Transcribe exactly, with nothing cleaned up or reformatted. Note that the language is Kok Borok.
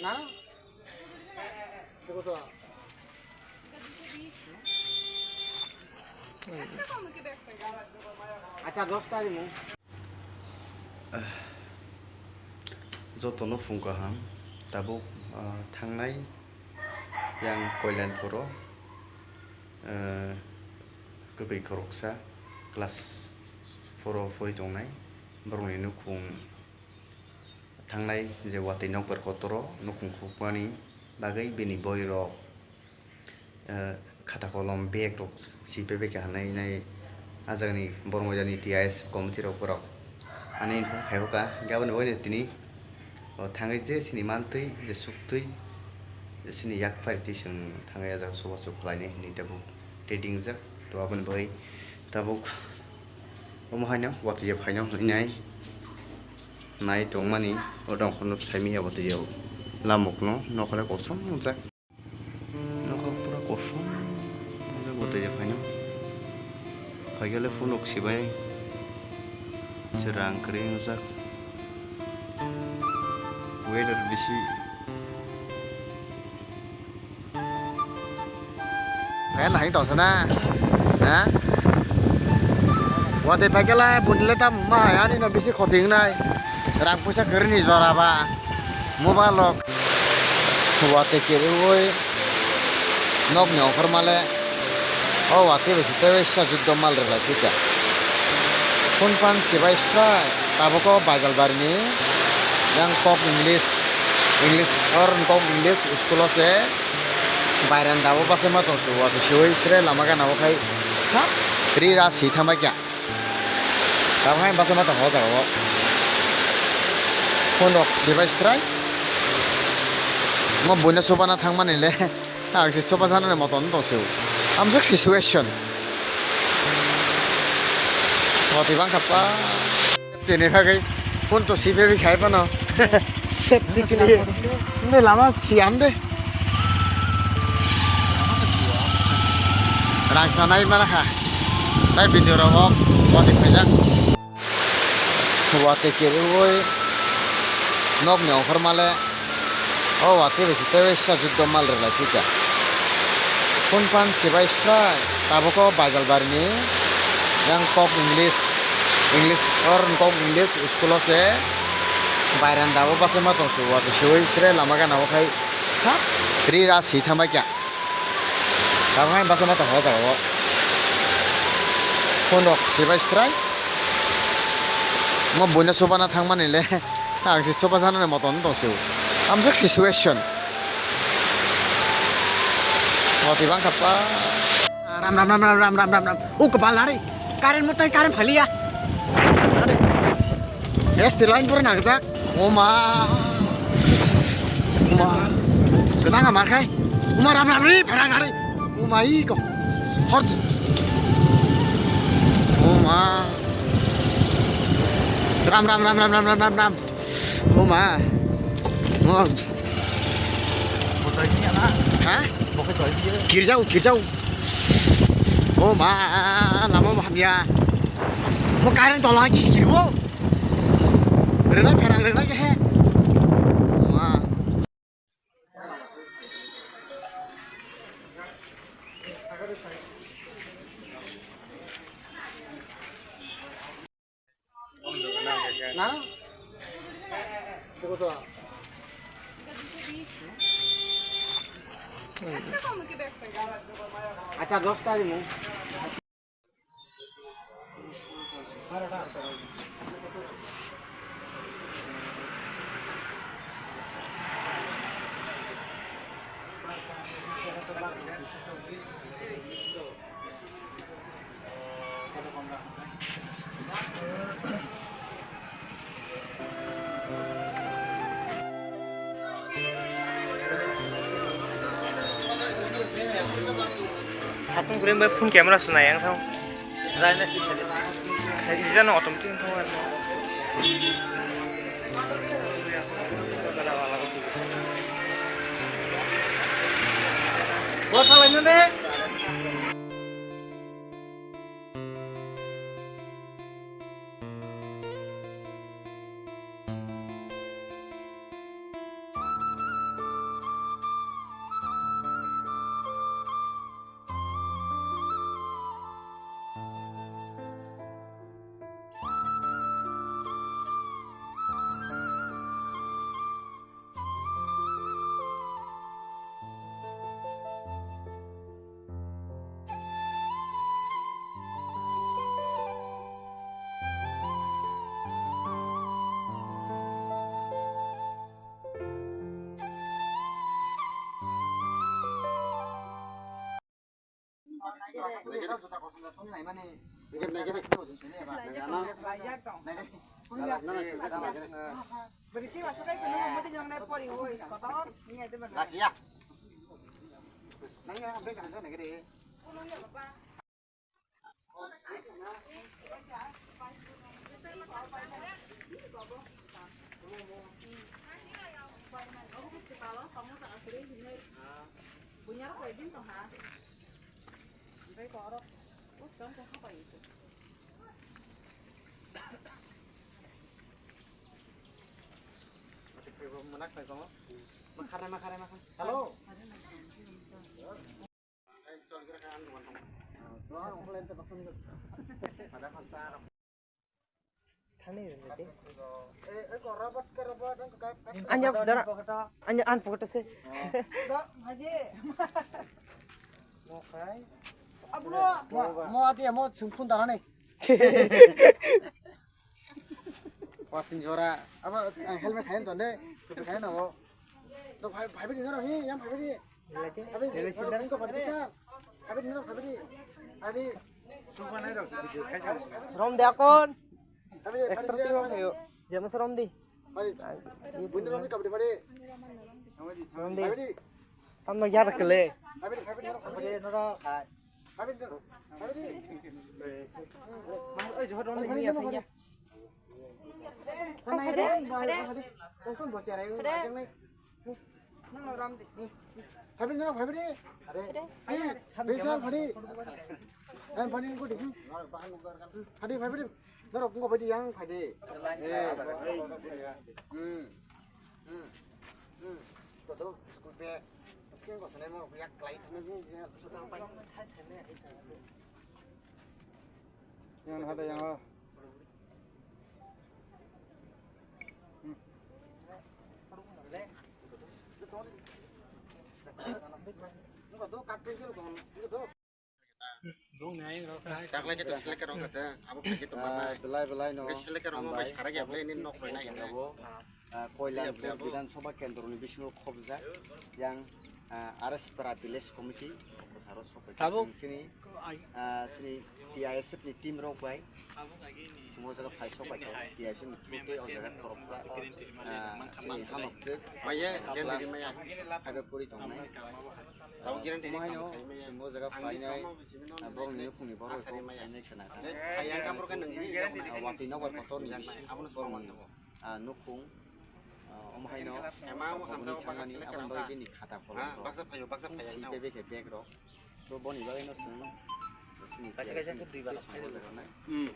Na? Acha, dos ta rimo. Jotono phung kaham, tabuk, ah, thangnai yang Koilanpuro, ah, kwbwi khoroksa class four o pori tongnai, borokni nukhung thangnai je watwi nokbar kotoro nukhung khukmani bagwi bini boirok, eh, khata kolom bag rok si pebe kha hinwi nai, ah jagani Bormojani T I S committee rok borok ani info khai hoka, gaboni boino tini o thangwi je sini mantwi je suktwi je sini yak phari twi chwng thangwi ah jaga chubachu khlainai hinwi tabuk ready wngjak. To aboni bagwi tabuk omo haino watwi je phaino hinwi nai, nai tongmani o dongkhorno saimanya watwi je lamukno nokole kosom wngjak. Nokha pura kosom wngjak watwi je phaino. Phaikhe le phunuk sibai cherang kwrwi wngjak. Weather bisi. Kaya nahing tongsa na? Ha? Watwi phaikhe le buini le tamo ma hai ani no bisi khoti wngnai. Rang puisa kwrwini jora ba. Mobile rok. Watwi kwrwi nokni ongkhorma le o watwi bai se tei waisa juddo mal rwlai thika. Phone pan sibai srai tabuk o Baijalbarini yang kok English, English or kok English school o se bairanda o bachai ma tong se watwi siwi sre lama gana o khai sap ri ra si thangbai kha. Tabuk hai bachai ma tong o jaga o. Phone rok sibai srai. Mo buino chubana thangmani le ang se chuba sanani moto wng tong se. Amjak situation. Moti bang kha pa. Tini bagwi phone to sibai bi khai pano. Safety ke liye. Nde lama siyam de. Rang sanai mana kha. Tai video rogo boni phaijak. Watwi kwrwi nokni ongkhorma le o watwi bai se tei waisa juddo mal rwlai thika. Phone pan sibai srai tabuk o Baijalbarini yang kok English, English or kok English school o se bairanda o bachai ma tong se watwi siwi sre lama gana o khai sap ri ra si thangbai kha. Tabuk hai bachai ma tong o jaga o. Phone rok sibai srai. Mo buino chubana thangmani le ang se chuba sanani moto wng tong se. Amjak situation. Moti bang kha pa. Ram ram ram. O kwbal nari. Current mo tai current phaliya. Nari. Gas ti line pura nangjak. O ma. O ma. Kwchang hamar khai. O ma ram ram ri pherang nari. O ma i ko. Hot. O ma. Ram ram ram. O ma. O. Ha? Kirjao, kirjao. O ma, lama bo hamya. Mo current tola kis kiru. Rena pherang rena ke he. Ma. Na? Acha, dos ta rimo. Satung krim bai phone camera se nai ang thang. Rai na si thali. Ija no automatic thang. Bo thalai no de. Hello. Thani rwdi. Ani ang sudara. Ani ang pocket se. Mo ati mo sungkun dana ni. Pasin jora. Aba ang helmet khayan tonde. Khayan abo. To bhai bhai bini noro hi yang bhai bini. Bhai bini noro kingko bhai bini sa. Bhai bini noro bhai bini. Adi. Rom de akon. Extra team ang kayo. James rom di. Bhai. Bini rom di kabadi bhai. Rom di. Bhai bini. Tamno yar kele. Bhai bini bhai bini noro bhai bini noro. Bhai bini noro. Bhai bini. Mas oi johor rom di ni asing ya. Habis norok habis di. Habis habis di. Habis habis di. Norok kung kau di yang habis di. Hmm. Hmm. Hmm. Kau tu school pe. Kau sana mau yak kelai tu ni. Yang ada yang ah. Taklai khe to selekar rok kasa, abo khe to manai. Belai belai no. Khe selekar rok bai sara ya ble ni nok bai nai. Koilan Bidhan Sabha Kendro ni bisingo khobjak yang R S Para Village Committee. Saro sopai. Tabuk. Sini Sini T I S F ni team rok bai. Simo jaga phai sok bai kha T I S F ni through tei o jaga khoroksa sini hanok se. Maya, guarantee maya. Haiba puri tongnai. Tamo guarantee ni kamo khai maya. Simo jaga phainai. Borok ni nukhung ni borok khainai khna kha. Watwi nok bai kotor ni bisi. Abono borok ni nukhung. Omo haino. Ema amo hamjao bini khata kholom. Baksa phaio, baksa phaio. Sini bebe khe bag rok. To boni bagwi no chwng sini kaisa kaisa khe dui bala phai rwnai. Hmm.